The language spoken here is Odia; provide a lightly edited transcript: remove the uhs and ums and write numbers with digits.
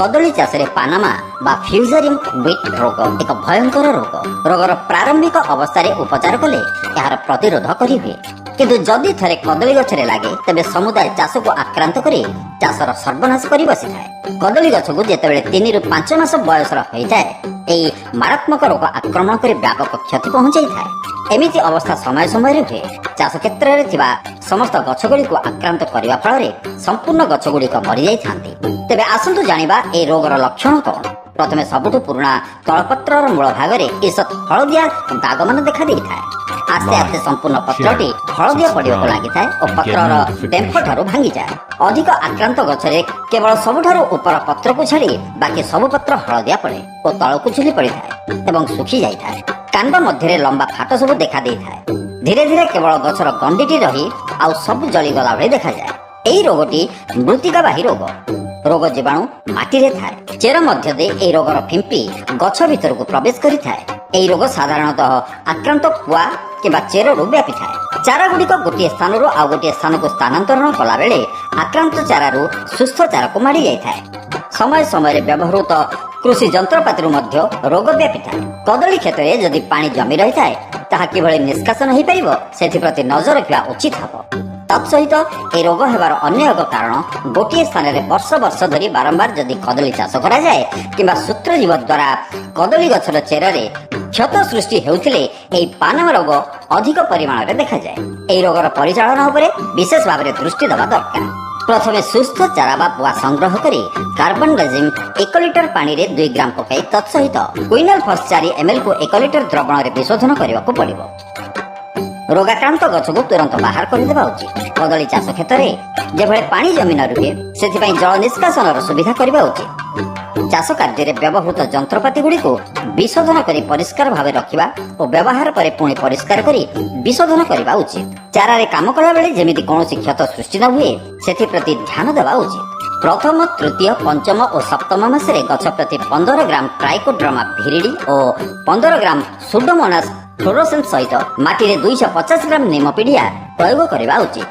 କଦଳୀ ଚାଷରେ ପାନାମା ବା ଫ୍ୟୁଜାରିୟମ ୱିଲ୍ଟ ରୋଗ ଏକ ଭୟଙ୍କର ରୋଗ। ରୋଗର ପ୍ରାରମ୍ଭିକ ଅବସ୍ଥାରେ ଉପଚାର କଲେ ଏହାର ପ୍ରତିରୋଧ କରିହୁଏ, କିନ୍ତୁ ଯଦି ଥରେ କଦଳୀ ଗଛରେ ଲାଗେ, ତେବେ ସମୁଦାୟ ଚାଷକୁ ଆକ୍ରାନ୍ତ କରି ଚାଷର ସର୍ବନାଶ କରି ବସିଥାଏ। କଦଳୀ ଗଛକୁ ଯେତେବେଳେ 3ରୁ 5 ମାସ ବୟସର ହୋଇଥାଏ, ଏହି ମାରାତ୍ମକ ରୋଗ ଆକ୍ରମଣ କରି ବ୍ୟାପକ କ୍ଷତି ପହଞ୍ଚାଇଥାଏ। ଏମିତି ଅବସ୍ଥା ସମୟ ସମୟରେ ହୁଏ। ଚାଷ କ୍ଷେତ୍ରରେ ଥିବା ସମସ୍ତ ଗଛଗୁଡ଼ିକୁ ଆକ୍ରାନ୍ତ କରିବା ଫଳରେ ସମ୍ପୂର୍ଣ୍ଣ ଗଛଗୁଡ଼ିକ ମରିଯାଇଥାନ୍ତି। ତେବେ ଆସନ୍ତୁ ଜାଣିବା ଏହି ରୋଗର ଲକ୍ଷଣ କଣ। ପ୍ରଥମେ ସବୁଠୁ ପୁରୁଣା ତଳପତ୍ରର ମୂଳ ଭାଗରେ ଈଷତ୍ ହଳଦିଆ ଦାଗମାନ ଦେଖା ଦେଇଥାଏ। ଆସ୍ତେ ଆସ୍ତେ ସମ୍ପୂର୍ଣ୍ଣ ପତ୍ରଟି ହଳଦିଆ ପଡ଼ିବାକୁ ଲାଗିଥାଏ ଓ ପତ୍ରର ଡେମ୍ଫ ଠାରୁ ଭାଙ୍ଗିଯାଏ। ଅଧିକ ଆକ୍ରାନ୍ତ ଗଛରେ କେବଳ ସବୁଠାରୁ ଉପର ପତ୍ରକୁ ଛାଡ଼ି ବାକି ସବୁ ପତ୍ର ହଳଦିଆ ପଡ଼େ ଓ ତଳକୁ ଝୁଲି ପଡ଼ିଥାଏ ଏବଂ ଶୁଖି ଯାଇଥାଏ। କାଣ୍ଡ ମଧ୍ୟରେ ଲମ୍ବା ଫାଟ ସବୁ ଦେଖା ଦେଇଥାଏ। ଧୀରେ ଧୀରେ କେବଳ ଗଛର ଗଣ୍ଡିଟି ରହି ଆଉ ସବୁ ଜଳିଗଲା ଭଳି ଦେଖାଯାଏ। ଏହି ରୋଗଟି ମୃତ୍ତିକାବାହୀ ରୋଗ। ରୋଗ ଜୀବାଣୁ ମାଟିରେ ଥାଏ। ଚେର ମଧ୍ୟ ଦେଇ ଏହି ରୋଗର ଫିମ୍ପି ଗଛ ଭିତରକୁ ପ୍ରବେଶ କରିଥାଏ। ଏହି ରୋଗ ସାଧାରଣତଃ ଆକ୍ରାନ୍ତ ପୁଆ କିମ୍ବା ଚେରରୁ ବ୍ୟାପିଥାଏ। ଚାରା ଗୁଡ଼ିକ ଗୋଟିଏ ସ୍ଥାନରୁ ଆଉ ଗୋଟିଏ ସ୍ଥାନକୁ ସ୍ଥାନାନ୍ତରଣ କଲାବେଳେ ଆକ୍ରାନ୍ତ ଚାରାରୁ ସୁସ୍ଥ ଚାରାକୁ ମାଡ଼ି ଯାଇଥାଏ। ସମୟ ସମୟରେ ବ୍ୟବହୃତ କୃଷି ଯନ୍ତ୍ରପାତିରୁ ମଧ୍ୟ ରୋଗ ବ୍ୟାପିଥାଏ। କଦଳୀ କ୍ଷେତରେ ଯଦି ପାଣି ଜମି ରହିଥାଏ, ତାହା କିଭଳି ନିଷ୍କାସନ ହୋଇପାରିବ, ସେଥିପ୍ରତି ନଜର ରଖିବା ଉଚିତ ହେବ। ତତ୍ସହିତ ଏହି ରୋଗ ହେବାର ଅନ୍ୟ ଏକ କାରଣ, ଗୋଟିଏ ସ୍ଥାନରେ ବର୍ଷ ବର୍ଷ ଧରି ବାରମ୍ବାର ଯଦି କଦଳୀ ଚାଷ କରାଯାଏ କିମ୍ବା ସୂତ୍ରଜୀବ ଦ୍ୱାରା କଦଳୀ ଗଛର ଚେରରେ କ୍ଷତ ସୃଷ୍ଟି ହେଉଥିଲେ ଏହି ପାନାମା ରୋଗ ଅଧିକ ପରିମାଣରେ ଦେଖାଯାଏ। ଏହି ରୋଗର ପରିଚାଳନା ଉପରେ ବିଶେଷ ଭାବରେ ଦୃଷ୍ଟି ଦେବା ଦରକାର। ପ୍ରଥମେ ସୁସ୍ଥ ଚାରା ବା ପୁଆ ସଂଗ୍ରହ କରି କାର୍ବନଡାଜିମ୍ 1 ଲିଟର ପାଣିରେ 2 ଗ୍ରାମ ପକାଇ ତତ୍ସହିତ କୁଇନାଲଫସ୍ 4 ଏମ୍ଏଲ୍ କୁ 1 ଲିଟର ଦ୍ରବଣରେ ବିଶୋଧନ କରିବାକୁ ପଡ଼ିବ। ରୋଗାକ୍ରାନ୍ତ ଗଛକୁ ତୁରନ୍ତ ବାହାର କରିଦେବା ଉଚିତ। କଦଳୀ ଚାଷ କ୍ଷେତରେ ଯେଭଳି ପାଣି ଜମି ନ ରୁହେ, ସେଥିପାଇଁ ଜଳ ନିଷ୍କାସନର ସୁବିଧା କରିବା ଉଚିତ। ଚାଷ କାର୍ଯ୍ୟରେ ବ୍ୟବହୃତ ଯନ୍ତ୍ରପାତି ଗୁଡ଼ିକୁ ବିଶୋଧନ କରି ପରିଷ୍କାର ଭାବେ ରଖିବା ଓ ବ୍ୟବହାର ପରେ ପୁଣି ପରିଷ୍କାର କରି ବିଶୋଧନ କରିବା ଉଚିତ। ଚାରାରେ କାମ କଲାବେଳେ ଯେମିତି କୌଣସି କ୍ଷତ ସୃଷ୍ଟି ନ ହୁଏ, ସେଥିପ୍ରତି ଧ୍ୟାନ ଦେବା ଉଚିତ। ପ୍ରଥମ, ତୃତୀୟ, ପଞ୍ଚମ ଓ ସପ୍ତମ ମାସରେ ଗଛ ପ୍ରତି 15 ଗ୍ରାମ ଟ୍ରାଇକୋଡର୍ମା ଭିରିଡି ଓ 15 ଗ୍ରାମ ସୁଡୋମୋନାସ ଫ୍ଲୋରୋସେନ୍ସ ସହିତ ମାଟିରେ 250 ଗ୍ରାମ ନିମ ପିଡ଼ିଆ ପ୍ରୟୋଗ କରିବା ଉଚିତ।